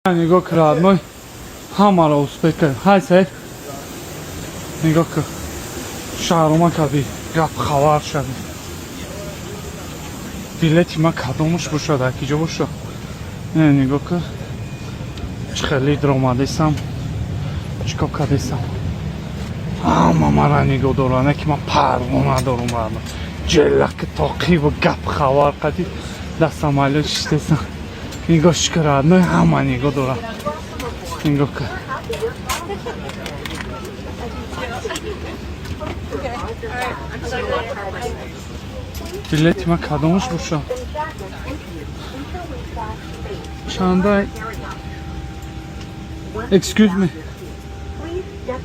Нигоҳ ки, родной, ҳамаро успеть кардем. Ҳай, Саид, нигоҳ ки, шаҳрома каби гап хабар шади. Билети ма кадомуш бошад, акиҷо боша? Не, нигоҳ ки, чӣ хеле омадесам, чӣ кор кардесам. Ҳама мара нигоҳ доранд, ки ман парво надорум, родной. Ҷеллаки тоқиву гап хабар қади дар самолёт шиштесам. Нигоҳ ки, родной, ҳама нигоҳ дорад. Нигоҳ ки. Билети ма кадомаш боша? Чандай? Excuse me.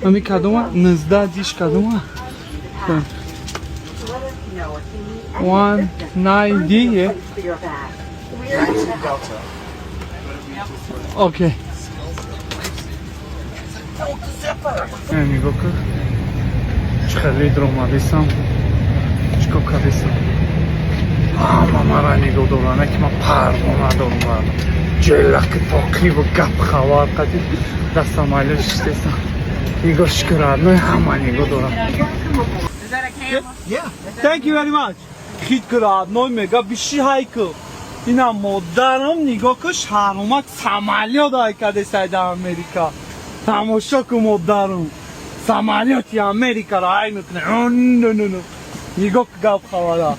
Ами кадома? 19 диш кадома? 19 D, yeah? Okay. Нигоҳ ки, чӣ хеле омадесам, чӣ кор кардесам. Ҳама мара нигоҳ доранд, ки ман парво надорум, родной. Ҷеллаки тоқиву гап хабар қади дар самолёт шиштесам. Нигоҳ ки, родной, ҳама нигоҳ доранд. Thank you very much. Хит ки, родной, мега биши ҳайку. Ина модарам, нигоҳ ку, шаҳромак самолёт ҳай кардесай дар Америка. Тамошо ку, модарам. Самолёти Америкаро ҳай мекунад. Нигоҳ ку, гап хабара.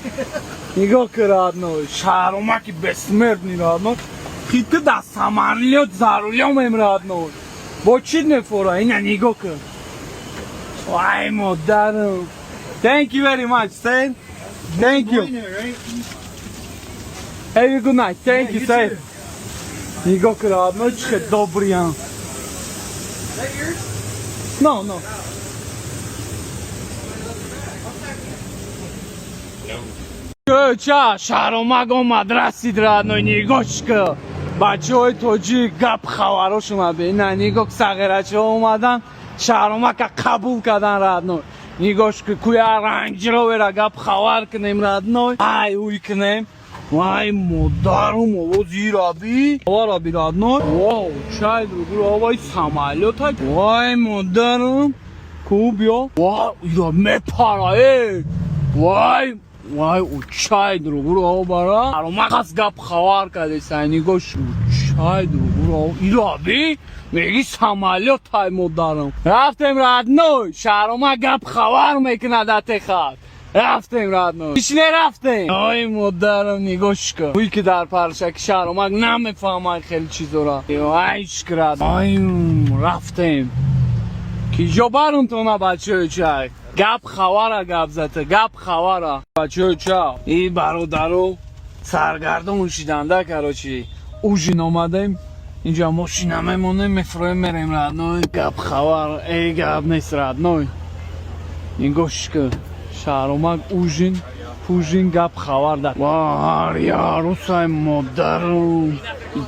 Нигоҳ ку, родной. Шаҳромаки бессмертный, родной. Хит ку, дар самолёт за рулём ем, родной. Бо чӣ мефора? Ина нигоҳ ку. Вай, модарам. Thank you very much, sir. Thank you. Have a good night. Thank you, sir. Нигоҳ ку, родной, чӣ хел добрый ям. No. Ча, шаҳромак омад, расид, родной, нигоҳ ку. Бачаҳои тоҷик гап хабарошон ина нигоҳ, сағирачаҳо омадан, шаҳромака қабул кардан, родной. Нигоҳ ку, куя Range Rover а гап хабар кунем, родной. Ай, уй кунем. Вай, модарум, овози раби. Раби, родной. Вау, чай другу, вай, самолёт. Вай, модарум. Ку биё. Вау, ира мепара, эй. Вай, вай, учай другу, бара. Аромак гап хабар кардесай, нигоҳ, учай другу, ираби. Меги самолёт ай, модарум. Рафтем, родной, шаҳрома гап хабар мекунад атехат. Рафтем, родной. Ишне рафтем. Ой, модарам, нигоҳ кун. Ҳуй ки дар паршаки шаҳромак намефаҳмад хеле чизора. Ай, шукрат. Ай, рафтем. Киҷо барум тона, бачаҳои чай? Гап хабара, гап зата, гап хабара. Бачаҳои ча, и бародаро саргардон шиданда, короче. Ужин омадем. Инҷа мошина мемонем, мефроем, мерем, родной. Гап хабар, эй, гап нест, родной. Нигоҳ ку. Шаҳромак ужин, пужин, гап хабар да. Вар, ярусай, модару.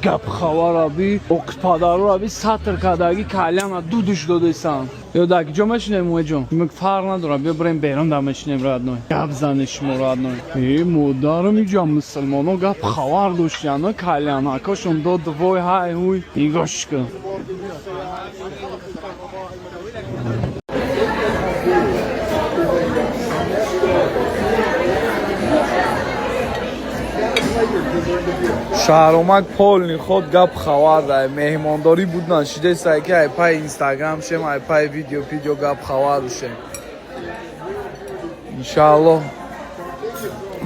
Гап хабар аби, оқпадару аби сатр кадаги кальяна дудуш додесан. Ё да киҷо мешинем, уэҷон? Фарқ надорад, биё бирем берун да мешинем, родной. Гап зане шумо, родной. Э, модарам, иҷа мусулмоно гап хабар доштиян, кальянакошон дод, вой, ҳай ҳуй. Нигоҳ ку. Шаҳромак полный ход гап хабар дай меҳмондорӣ буд нашидесай ки ай пай инстаграм шем, ай пай видео пидео гап хабар шем. Иншааллоҳ,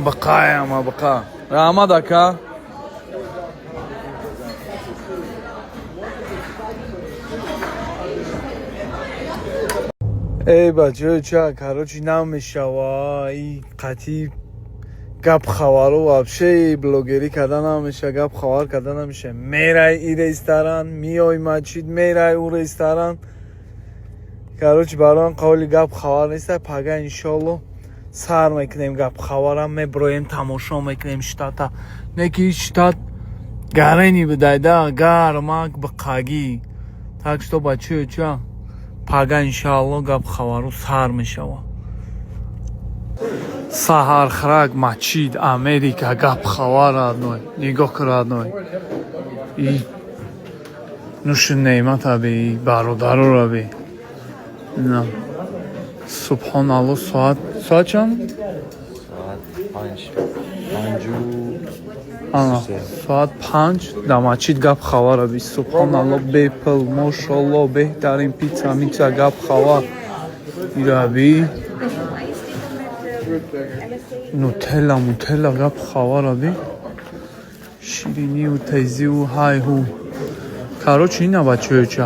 бақаяма бақа. Раҳмат, ака. Эй, бачаҳо, ча, короче, намешава и қатъи гап хабару, вообще блогерӣ карда намеша, гап хабар карда намеша. Мерай и ресторан, миёй мачид, мерай ӯ ресторан. Короче, барои қавли гап хабар неста. Пага иншоалло сар мекунем гап хабарам, меброем, тамошо мекунем штата. Не ки штат гарени бидайда, гармак биқагӣ. Так что, бачаё, ча, пага иншоалло гап хабару сар мешава. Саҳархрак мачид Америка гап хабар, родной. Нигоҳ ку, родной. И Нӯши неъмата би, бародарора би. На, субҳоналло, соат чанд? Соат 5, панҷу Ана, соат 5 дар масҷид гап хабара би. Субҳоналло, бепул, мошолло, беҳтарин пицца мица, гап хабар ираби, нутелла мутелла, гап хабара би, ширинию тезиву ҳай ҳу. Короче, ина, бачаёча.